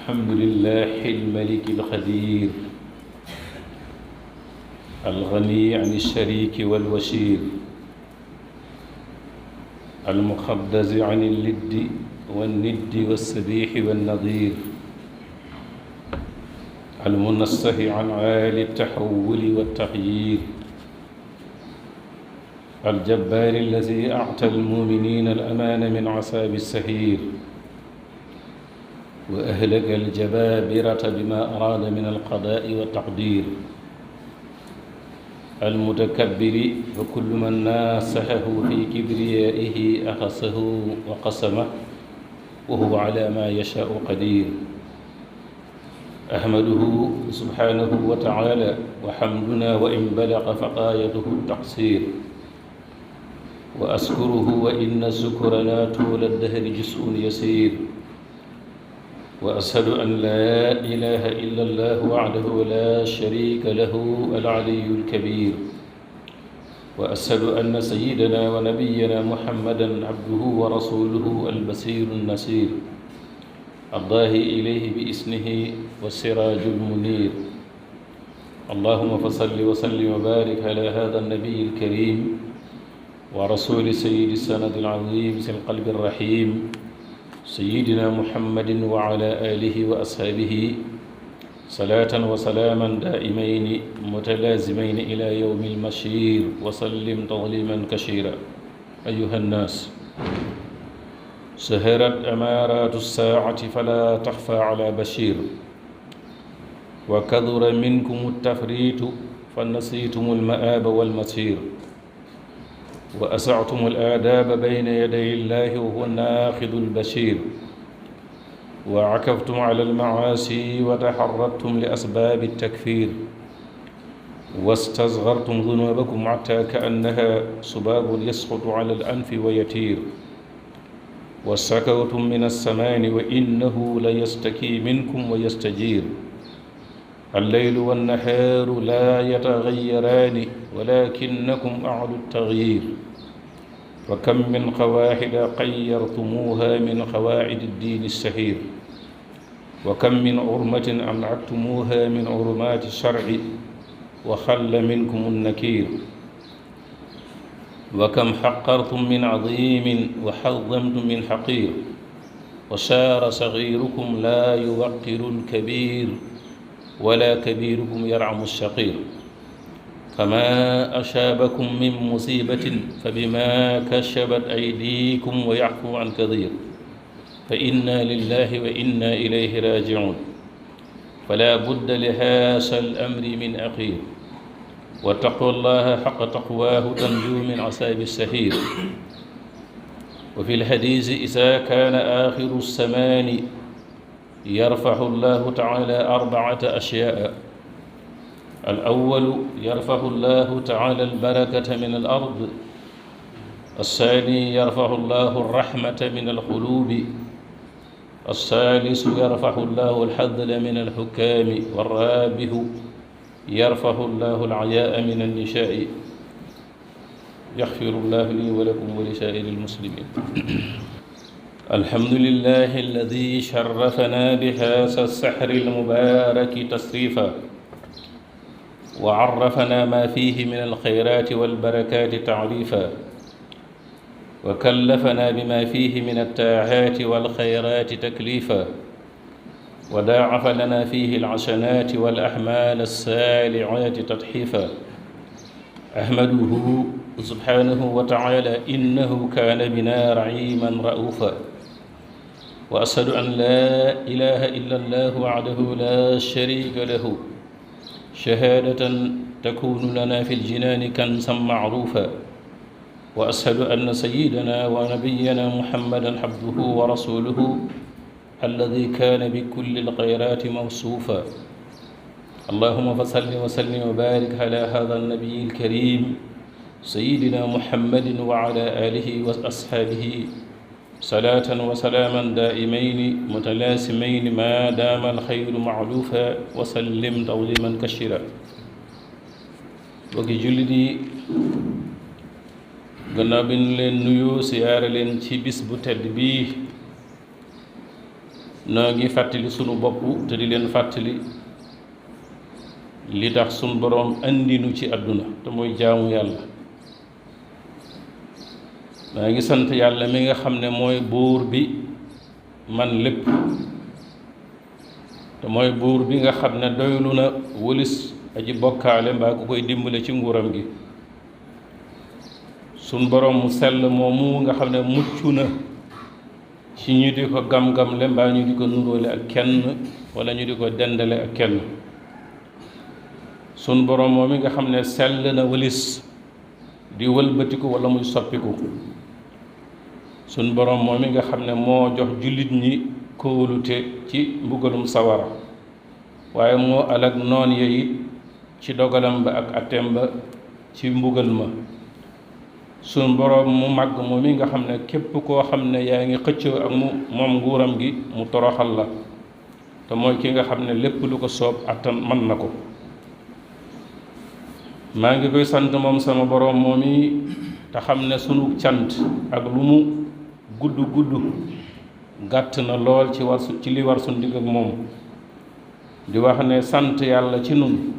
الحمد لله الملك الخبير الغني عن الشريك والوشير المقدس عن اللد والند والسبيح والنظير المنصح عن عالي التحول والتغيير الجبار الذي أعطى المؤمنين الأمان من عذاب السعير وأهلك الجبابرة بما أراد من القضاء والتقدير المتكبر وكل من ناصحه في كبريائه أخصه وقسمه وهو على ما يشاء قدير أحمده سبحانه وتعالى وحمدنا وإن بلغ فغايته التقصير وأشكره وإن شكرنا طول الدهر جزء يسير وأشهد أن لا إله إلا الله وحده لا شريك له العلي الكبير وأشهد أن سيدنا ونبينا محمدا عبده ورسوله البصير النصير الضاهي إليه بإذنه والسراج المنير اللهم فصل وسلم وبارك على هذا النبي الكريم ورسول سيد السند العظيم ذي القلب الرحيم سيدنا محمد وعلى آله وأصحابه صلاة وسلاما دائمين متلازمين إلى يوم المشير وسلم تظليما كثيرا أيها الناس سهرت أمارات الساعة فلا تخفى على بشير وكثر منكم التفريط فنسيتم المآب والمصير وأسعتم الآداب بين يدي الله وهو الناخذ البشير وعكفتم على المعاصي وتحرضتم لأسباب التكفير واستصغرتم ذنوبكم حتى كأنها سباب يسقط على الأنف ويطير واشتكوتم من السمان وإنه ليستكي منكم ويستجير الليل والنهار لا يتغيران ولكنكم أعلوا التغيير وكم من قواعد قيرتموها من قواعد الدين السهير وكم من عرمة أمعتموها من عرمات الشرع وخل منكم النكير وكم حقرتم من عظيم وحظمتم من حقير وسار صغيركم لا يوقر الكبير ولا كبيركم يرعم الشقير فما أشابكم من مصيبة فبما كشبت أيديكم ويعفو عن كثير فإنا لله وإنا إليه راجعون فلا بد لهذا الأمر من أخير واتقوا الله حق تقواه تنجو من عذاب السعير وفي الحديث إذا كان آخر الزمان يرفع الله تعالى أربعة أشياء الأول يرفع الله تعالى البركة من الأرض الثاني يرفع الله الرحمة من القلوب الثالث يرفع الله الحذل من الحكام والرابع يرفع الله العياء من النساء يغفر الله لي ولكم ولسائر المسلمين الحمد لله الذي شرفنا بهذا السحر المبارك تشريفا وعرفنا ما فيه من الخيرات والبركات تعريفا وكلفنا بما فيه من الطاعات والخيرات تكليفا وداعف لنا فيه الحسنات والأعمال الصالحات تضحيفا أحمده سبحانه وتعالى إنه كان بنا رحيما رؤوفا وأشهد أن لا إله إلا الله وحده لا شريك له شهادة تكون لنا في الجنان كنزا معروفا وأشهد أن سيدنا ونبينا محمدا عبده ورسوله الذي كان بكل الخيرات موصوفا اللهم فصل وسلم وبارك على هذا النبي الكريم سيدنا محمد وعلى آله وأصحابه صلاة وسلاما دائمين متلازمين ما دام الخير معلوفا وسلم تسليما كثيرا bokki jullit yi gannaaw bi ñu leen nuyoo siyaare leen ci bis bu tedd bii noo ngi fàttali sunu bopp te di leen fàttali li tax sunu boroom andinu ci àdduna te mooy jaamu yàlla. maa ngi sant yàlla mi nga xam ne mooy buur bi man lépp te mooy buur bi nga xam ne doylu na wëlis aji bokkaale mbaa ku koy dimbale ci nguuram gi. sun boroom mu sell moomu nga xam ne mucc na ci ñu di ko gam-gamle mbaa ñu di ko nuróole ak kenn wala ñu di ko dendale ak kenn. sun boroom moom mi nga xam ne sell na wëlis di wëlbatiku wala muy soppiku. sun boroom moom mi nga xam ne moo jox jullit ñi kóolute ci mbugalum sawara waaye moo alag noon ya it ci dogalam ba ak atteem ba ci mbugal ma. sun boroom mu màgg moom mi nga xam ne képp koo xam ne yaa ngi xëccoo ak moom nguuram gi mu toroxal la te mooy ki nga xam ne lépp lu ko soob attan mën na ko. maa ngi koy sant moom sama boroom moom mi te xam ne sunu cant ak lu mu gudd gàtt na lool ci li war sunu digg ak moom. di wax ne sant yàlla ci nun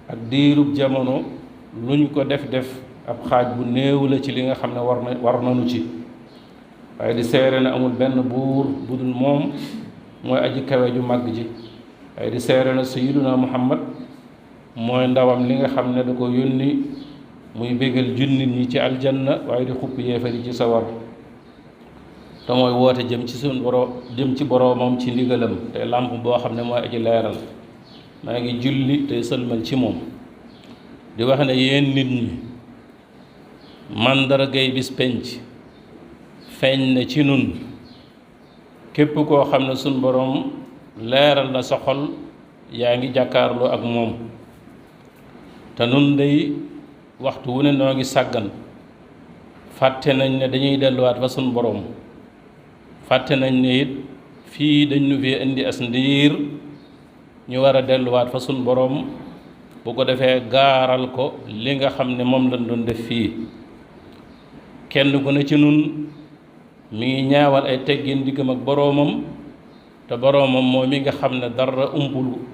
ak diirub jamono luñ ko def ab xaaj bu néew la ci li nga xam ne war nañu ci. waaye di seere ne amul benn buur budul moom mooy aji kawe ju màgg ji. waaye di seere ne sayyiduna Muhammad mooy ndawam li nga xam ne da ko yónni muy bégal junnit ñi ci aljanna waaye di xupp yéefari ci sawar te mooy woote jëm ci boroomam ci ndigalam te làmp boo xam ne mooy aji leeral. maa ngi julli te sëlmal ci moom di wax ne yéen nit ñi màndargay bis penc feeñ na ci nun. képp koo xam ne sun boroom leeral na sa xol yaa ngi jàkkaarloo ak moom. te nun day waxtu wu ne noo ngi sàggan fàtte nañ ne dañuy delluwaat fa sun boroom. fàtte nañ ne it fii dañ nu fi indi as ndiir ñu war a delluwaat fa sun boroom bu ko defee gaaral ko li nga xam ne moom lañ doon def fii. kenn ku ne ci nun mi ngi ñaawal ay teggin diggam ak boroomam te boroomam moom mi nga xam ne dara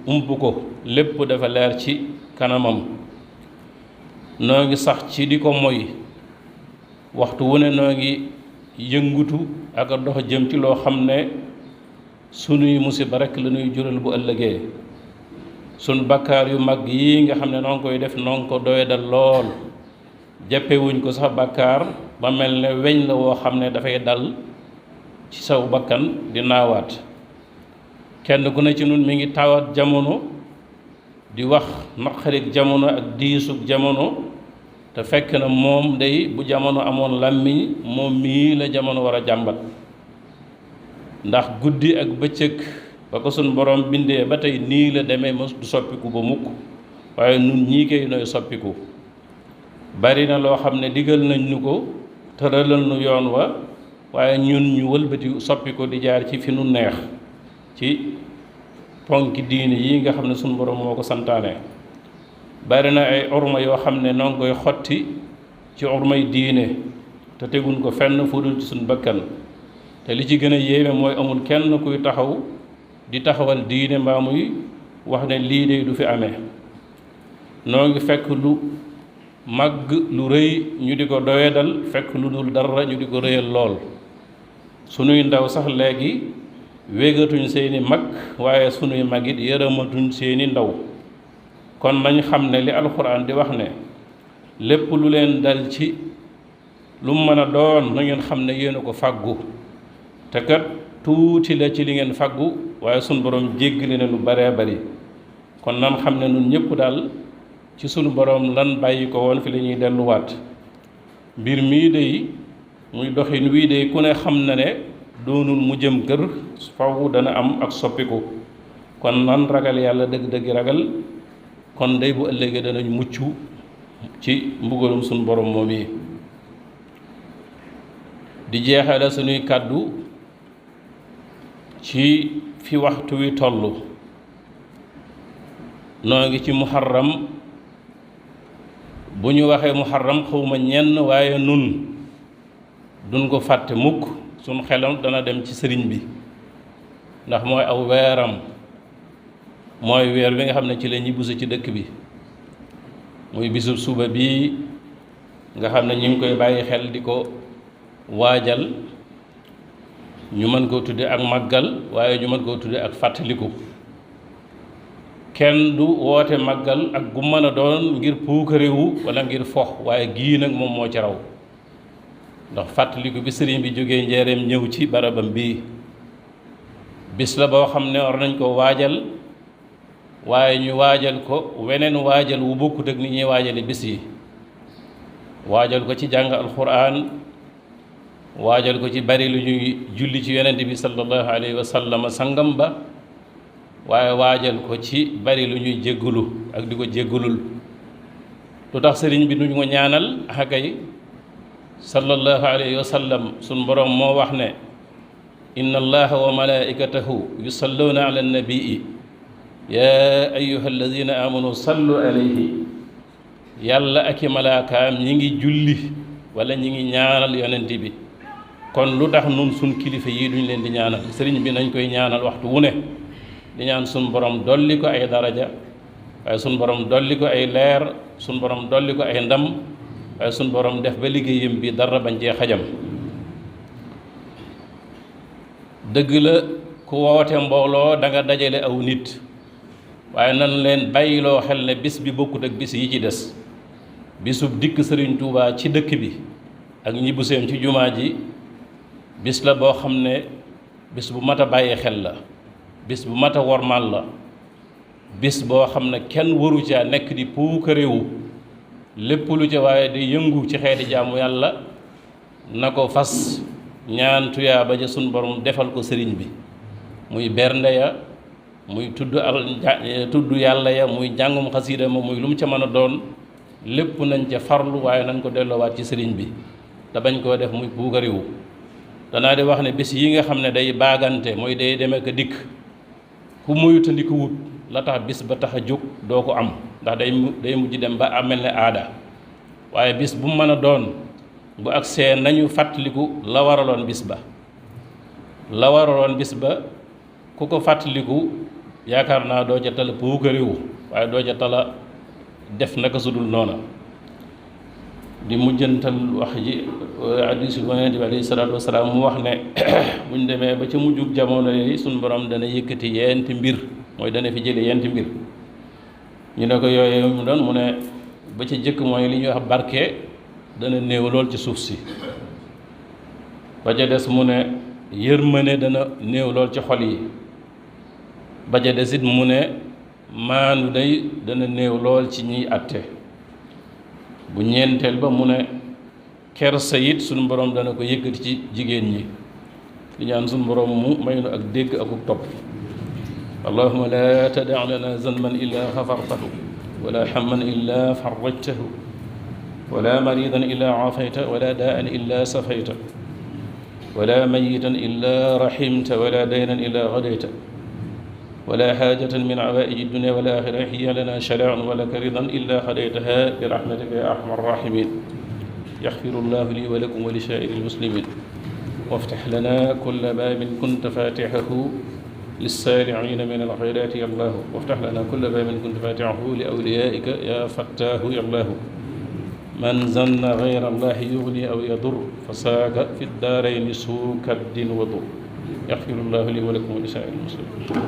umpu ko lépp dafa leer ci kanamam. noo ngi sax ci di ko moy waxtu wu ne noo ngi yëngutu ak a dox jëm ci loo xam ne sunuy musiba rekk la ñuy jural bu ëllëgee. sun bakkaar yu mag yi nga xam ne noo ngi koy def noo ngi ko doyadal lool jàppewuñ ko sax bakkaar ba mel ne weñ la woo xam ne dafay dal ci saw bakkan di naawaat. kenn ku ne ci nun mi ngi tawat jamono di wax naqarik jamono ak diisug jamono te fekk na moom day bu jamono amoon làmmiñ moom mii la jamono war a jàmbat. ndax guddi ak bëccëg ba ko sun borom bindee ba tey nii la demee mos du soppiku ba mukk waaye nun ñii koy nooy soppiku. bari na loo xam ne digal nañ nu ko tëralal nu yoon wa waaye ñun ñu wëlbati soppiku di jaar ci fi nu neex ci ponki diine yi nga xam ne sunu borom moo ko santaane. bari na ay orma yoo xam ne noo ngi koy xotti ci ormay diine te teguñ ko fenn fu dul ci suñu bakkan. te li ci gën a yéeme mooy amul kenn kuy taxaw di taxawal diine mbaa muy wax ne lii de du fi amee. noo ngi fekk lu màgg lu rëy ñu di ko doyadal fekk lu dul dara ñu di ko rëyal lool. sunuy ndaw sax léegi wégatuñ seeni mag waaye sunuy mag it yërëmatuñ seeni ndaw. kon nañ xam ne li alxuraan di wax ne lépp lu leen dal ci lu mën a doon na ngeen xam ne yéen a ko fàggu te kat tuuti la ci li ngeen fàggu waaye sunu borom jéggale na lu baree bari. kon nan xam ne nun ñëpp daal ci sunu borom lan bàyyi ko woon fi la ñuy delluwaat. mbir mii day muy doxin wii day ku ne xam na ne doonul mu jëm kër faw dana am ak soppiku. kon nan ragal yàlla dëgg-dëgg ragal kon day bu ëllëgee danañ mucc ci mbugalum sunu borom moom yi. di jeexale sunuy kàddu ci fi waxtu wi tollu. noo ngi ci muharram. bu ñu waxee muharram xawma ñenn waaye nun duñ ko fàtte mukk suñ xelam dana dem ci sëriñ bi ndax mooy aw weeram mooy weer bi nga xam ne ci la ñibbisi ci dëkk bi muy bisub suba bii nga xam ne ñu ngi koy bàyyi xel di ko waajal ñu mën koo tudde ak màggal waaye ñu mën koo tudde ak fàttaliku. kenn du woote màggal ak gu mën a doon ngir puukarewu wala ngir fox waaye gii nag moom moo ci raw ndax fàttaliku bi sëriñ bi jógee njeereem ñëw ci barabam bii bis la boo xam ne war nañ ko waajal waaye ñu waajal ko weneen waajal wu bokkut ak ni ñuy waajale bis yi waajal ko ci jàng alquran waajal ko ci bari lu ñuy julli ci yonent bi sallallahu alayhi wa sallam sangam ba waaye waajal ko ci bari lu ñuy jéggulu ak di ko jéggulul lu tax sëriñ bi duñ ko ñaanal akay sallallahu alayhi wa sallam sun borom moo wax ne inna allaha wa malaikatahu yusalluna ala nabii ya ayuha alladina amanu sallu alayhi yàlla ak i malaakaam ñi ngi julli wala ñi ngi ñaanal yonent bi kon lu tax nun sun kilifa yi duñ leen di ñaanal sëriñ bi nañ koy ñaanal waxtu wu ne di ñaan sun borom dolli ko ay daraja waaye sun borom dolli ko ay leer sun borom dolli ko ay ndam waaye sun borom def ba liggéeyam bi dara bañ cee xajam dëgg la ku woote mbooloo da nga dajale aw nit waaye nan leen bàyyiloo xel ne bis bi bokkut ak bis yi ci des bisub dikk sëriñ Tuubaa ci dëkk bi ak ñibbuseem ci jumaa ji bis la boo xam ne bis bu mat a bàyyi xel la bis bu mat a wormaal la bis boo xam ne kenn waru caa nekk di puukarewu lépp lu ca waaye di yëngu ci xeeti jaamu yàlla na ko fas ñaan tuyaa ba ja sun borom defal ko sëriñ bi muy bernde ya muy tudd yàlla ya muy jàngum xasiida ma muy lu mu ca mën a doon lépp nañ ca farlu waaye nañ ko delloowaat ci sëriñ bi te bañ koo def muy puukarewu danaa di wax ne bis yi nga xam ne day baagante mooy day demee ko dikk ku moytandiku wut la tax bis ba tax a jóg doo ko am ndax day mujj dem ba amel ne aada waaye bis bu mën a doon bu agsee nañu fàttaliku la waraloon bis ba la waraloon bis ba ku ko fàttaliku yaakaar naa doo ca tala puukarewu waaye doo ca tala def naka sudul noona di mujjantal wax ji hadiisu Yonent bi alayhi salaatu wasalaam mu wax ne buñ demee ba ca mujjug jamono yi suñ borom dana yëkkati yenti mbir mooy dana fi jële yenti mbir ñu ne ko yooyu mu doon mu ne ba ca jëkk mooy li ñuy wax barke dana néew lool ci suuf si ba ca des mu ne yërmande dana néew lool ci xol yi ba ca des it mu ne maanu day dana néew lool ci ñiy àtte bu ñeenteel ba mu ne kersa it suñu borom dana ko yëkkati ci jigéen ñi di ñaan suñu borom mu may nu ak dégg akuk topp allahuma la tada lana zanban illa xafartahu wala hamman illa farajtahu wala maridan illa aafayta wala daan illa safayta wala mayitan illa rahimta wala daynan illa gadayta ولا حاجة من عوائج الدنيا والآخرة هي لنا شرع ولك رضا إلا خديتها برحمتك يا أرحم الراحمين يغفر الله لي ولكم ولسائر المسلمين وافتح لنا كل باب كنت فاتحه للسارعين من الخيرات يا الله وافتح لنا كل باب كنت فاتحه لأوليائك يا فتاه يا الله من ظن غير الله يغني أو يضر فساق في الدارين سوء كد وضر يغفر الله لي ولكم ولسائر المسلمين